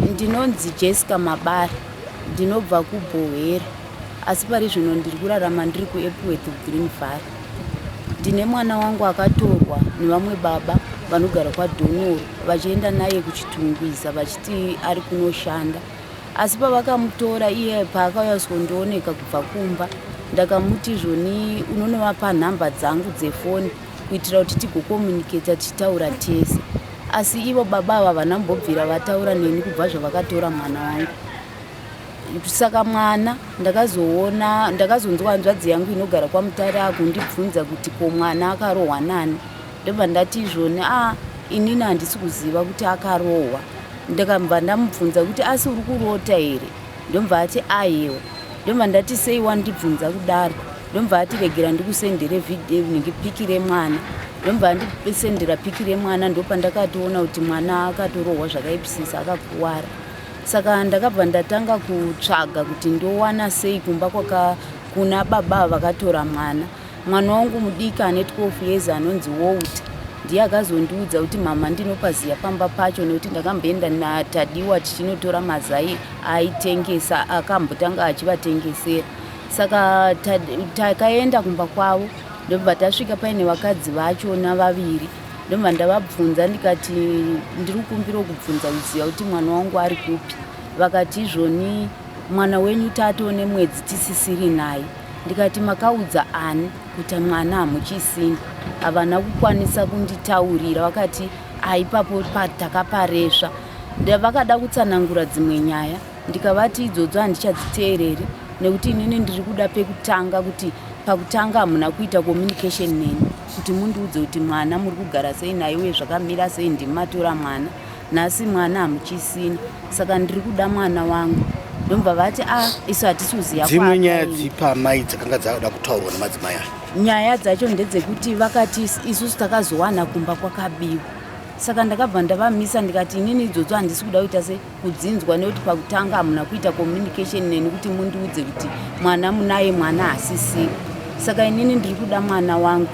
Ndinonzi Jessica Mabara, ndinobva kuBohera asi pari zvino ndiri kurarama ndiri kuEpworth Green Valley. Ndine mwana wangu akatorwa nevamwe baba vanogara kwaDhonoro vachienda naye kuChitungwiza vachiti ari kunoshanda. Asi pavakamutora iye paakauya kuzondooneka kubva kumba ndakamuti zvoni unonovapa nhamba dzangu dzefoni kuitira kuti tigokomuniketa tichitaura tese. Asi ivo baba ava havana kumbobvira vataura neni kubva zvavakatora mwana wangu. Saka mwana ndakazoona ndakazonzwa hanzvadzi yangu inogara kwaMutare akundibvunza kuti ko mwana akarohwa nani. Ndobva ndati izvoni a inini handisi kuziva kuti akarohwa. Ndakabva ndamubvunza kuti asi uri kurota here? Ndobva ati ayewa. Ndobva ndati sei wandibvunza kudaro? Ndobva ati regera ndikusendere video nenge piki remwana. Ndobva andisendera piki remwana ndopandakatoona kuti mwana akatorohwa zvakaipisisa akakuwara. Saka ndakabva ndatanga kutsvaga kuti ndowana sei kumba kwaka kuna baba vakatora mwana. Mwana wangu mudiki ane 12 years anonzi Walter ndiye akazondiudza kuti mama ndinopaziya pamba pacho nekuti ndakamboenda naTadiwa tichinotora mazai aitengesa akambotanga achivatengesera. Saka takaenda kumba kwavo ndobva tasvika paine vakadzi vachona vaviri ndobva ndavabvunza ndikati ndiri kukumbirawo kubvunza kuziva kuti mwana wangu ari kupi. Vakati izvoni mwana wenyu tatone mwedzi tisisiri naye. Ndikati makaudza ani kuti mwana hamuchisina? Havana kukwanisa kunditaurira vakati aipapo takaparesva. Vakada kutsanangura dzimwe nyaya ndikavati idzodzo handichadziteereri nekuti inini ndiri kuda pekutanga kuti pakutanga hamuna kuita communication neni kuti mundiudze kuti mwana muri kugara sei naye uye zvakamira sei ndimi matora mwana. Nhasi mwana hamuchisina saka ndiri kuda mwana wangu. Ndobva vati a ah, isu hatisi kuziva. Dzimwe nyaya dzipi amai dzakanga dzada kutaurwa nemadzimai aya? Nyaya dzacho ndedzekuti vakati isusu takazowana kumba kwakabiwa saka ndakabva ndavamisa ndikati inini idzodzo handisi kuda kuita se kudzinzwa nekuti pakutanga hamuna kuita communication neni kuti mundiudze kuti mwana munaye mwana hasisiri saka inini ndiri kuda mwana wangu.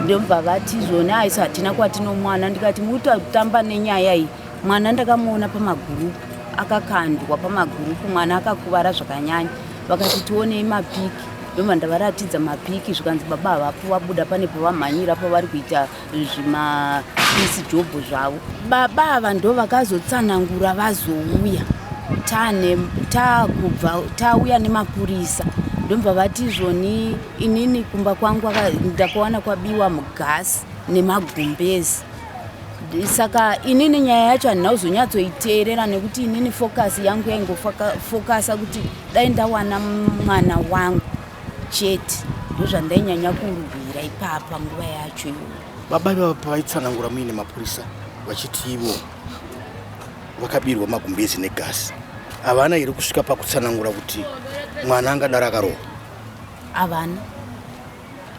Ndobva vati zvona aisu hatina kwatinomwana. Ndikati mutotamba nenyaya iyi, mwana ndakamuona pamagurupu akakandwa pamagurupu, mwana akakuvara zvakanyanya. Vakati tionei mapiki, ndobva ndavaratidza mapiki zvikanzi baba havapo vabuda pane pavamhanyira pavari kuita zvimapisi jobho zvavo. Baba ava ndo vakazotsanangura vazouya takubva tauya nemapurisa ndobva vati zvoni inini kumba kwangu ndakawana kwabiwa mugasi nemagumbezi. Saka inini nyaya yacho handina kuzonyatsoiteerera nekuti inini focus yangu yaingofokasa kuti dai ndawana mwana wangu chete, ndozvandainyanya kurwira ipapa nguva yacho iyoyo. Baba ivava pavaitsanangura muine mapurisa vachiti ivo vakabirwa magumbezi negasi, havana here kusvika pakutsanangura kuti mwana angadaro akarohwa? Havana.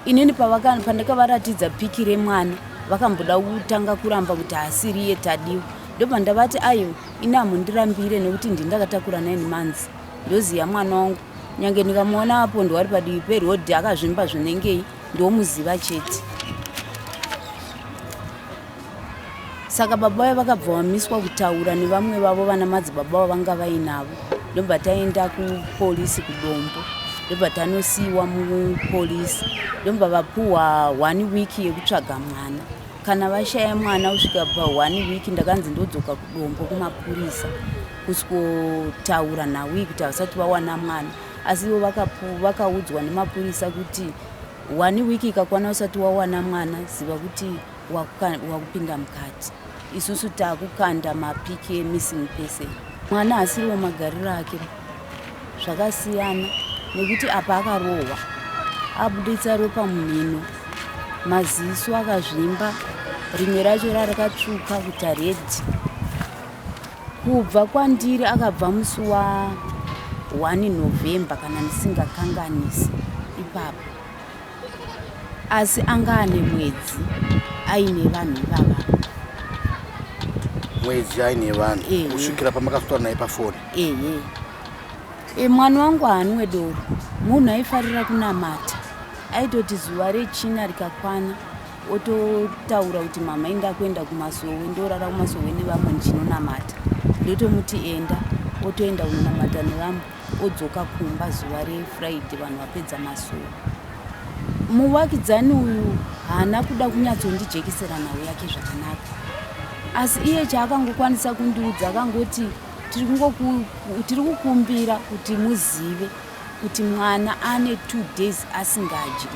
Inini pandakavaratidza piki remwana vakamboda kutanga kuramba kuti haasiriye Tadiwa. Ndobva ndavati aiwa ini hamundirambire nekuti ndini ndakatakura 9 months ndoziva mwana wangu nyange ndikamuona apo ndwari padivi perodhi akazvimba zvinengei ndomuziva chete. Saka baba vaya vakabva vamiswa kutaura nevamwe vavo vana madzibaba vavanga vainavo ndobva taenda kupolisi kuDombo ndobva tanosiiwa mupolisi ndobva vapuhwa 1 week yekutsvaga mwana. Kana vashaya mwana kusvika pa 1 week ndakanzi ndodzoka kuDombo kumapurisa kusikotaura nhau iyi kuti havasati vawana mwana. Asi ivo vakaudzwa nemapurisa kuti 1 week ikakwana usati wawana mwana ziva kuti wakupinda mukati. Isusu takukanda mapiki emissing person. Mwana asiriwo magariro ake zvakasiyana nekuti apa akarohwa abuditsa ropa mumhino, maziso akazvimba, rimwe racho rarakatsvuka kuita redhi. Kubva kwandiri akabva musi wa 1 November kana ndisingakanganisi ipapo. Asi anga ane mwedzi aine vanhu ivava. Mwedzi aine vanhu kusvikira pamakazotaura naye pafoni? Ehe. Mwana wangu haanwe doro, munhu aifarira kunamata. Aitoti zuva rechina rikakwana ototaura kuti mama inda kuenda kumasowe, ndorara kumasowe nevamwe ndichinonamata. Ndotomuti enda, otoenda kunonamata nevamwe, odzoka kumba zuva reFriday vanhu vapedza masowe. Muvakidzani uyu haana kuda kunyatsondijekesera nhau yake zvakanaka, asi iye chaakangokwanisa kundiudza akangoti tiri kukumbira kuti muzive kuti mwana ane 2 days asingadyi.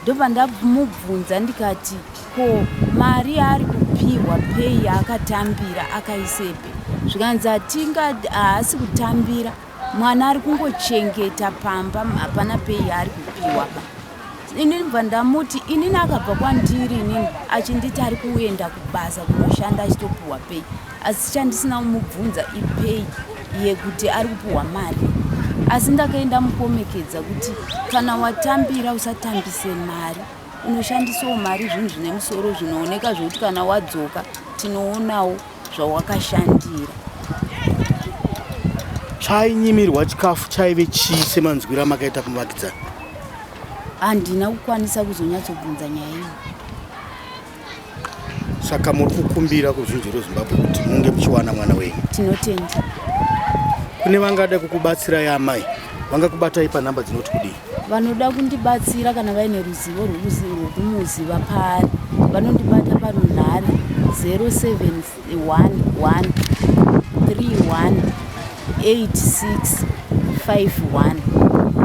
Ndobva ndamubvunza ndikati ko mari yaari kupihwa pay yaakatambira akaisepi? Zvikanzi hatinga haasi kutambira mwana ari kungochengeta pamba hapana pay yaari kupiwa ba. Ini ndobva ndamuti inini akabva kwandiri inini achinditi ari kuenda kubasa kunoshanda achitopiwa pay asi chandisina kumubvunza ipay yekuti ari kupiwa mari asi ndakaenda mukomekedza kuti kana watambira usatambise mari unoshandisawo mari zvinhu zvine musoro zvinooneka zvekuti kana wadzoka tinoonawo zvawakashandira. Chainyimirwa chikafu chaive chii semanzwiro amakaita kumuvakidzani? Handina kukwanisa kuzonyatsobvunza nyaya iyi. Saka muri kukumbira kuruzhinji rweZimbabwe kuti munge muchiwana mwana wenyu? Tinotenda. Kune vangada kukubatsirai amai, vangakubatai panhamba dzinoti kudii? Vanoda kundibatsira kana vaine ruzivo rwekumuziva paari vanondibata parunhare 0711 31 8651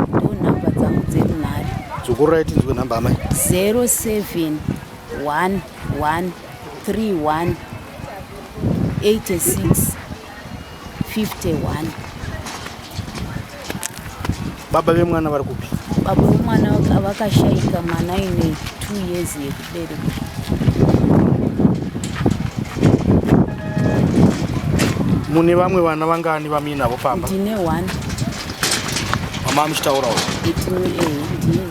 ndo nhamba dzangu dzerunhare. Dzokororai tinzwe nhamba amai. 0711 31 86 51. Baba vemwana vari kupi? Baba vemwana vakashaika mwana aine 2 years yekubereka. Mune vamwe vana vangani vamuinavo pamba? Ndine one. Mama muchitaurawo? Ndiye.